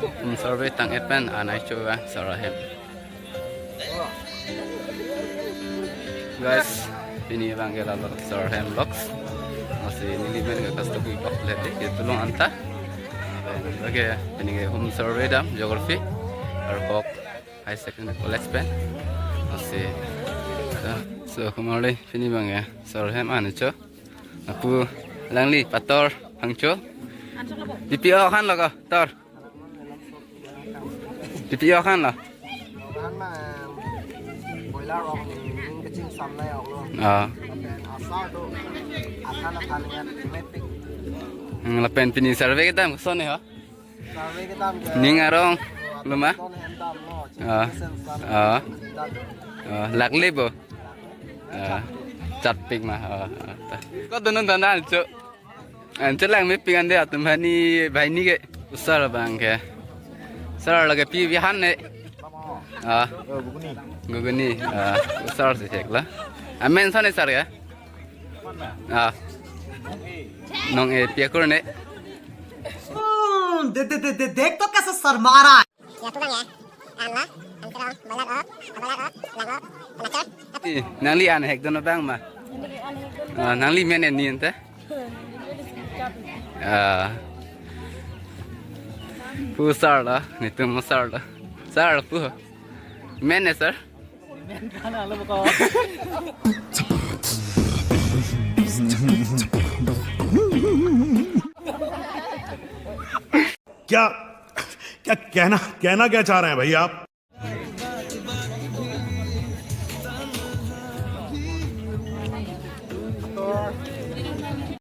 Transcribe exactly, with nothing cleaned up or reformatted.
Home survey tang-et pen an-e cho vang sar ahem. Guys, pini abang ke lalo sar ahem vlogs. Lasi neli men ke kasto kui vlog lete ke tulong anta. Okay, pini ke home survey dam geography. Arkok High Secondary College pen. Lasi, so, so, kumali pini abang ke sar ahem an-e cho. Lapu alangli pator hangcho. Pipi o han lo ko, tor. Pipi o han lo. Han ma, boiler ok ni, ning kaching sam na ok lo. Ah. Lapen asar do, athan athan ya, metik. Hmm, lapen pini survey kedam koson ne ho? Survey kedam ke. Ning arong lo ma? Ton hem dam lo, Ah. Sen san Ah. dam. Ah, lakle bo. Ah, chatpik ma. Ah, ah, ta. Ko dunun dana cho. An chelang mepik an de atum hani banghini ke. Sar abang ke. Sar lake pi bi han ne. Ah. Guguni. Guguni. Ah, sar si chek la. Amen sar ne sar ke? Ah. Nong-e pi akur ne. Hmm, de, de, de, de, dekh to kaise sharma raha hai. Ya, tu bang ya. An la, an kero, balat o, balat o, lang o, balat o. Eh, nangli an hek dun abang ma? Ah, nangli men en ni ente? Ah. Pu sar la, netum sar la. Sar pu. Men ne sar? क्या क्या कहना कहना क्या चाह रहे हैं भाई आप?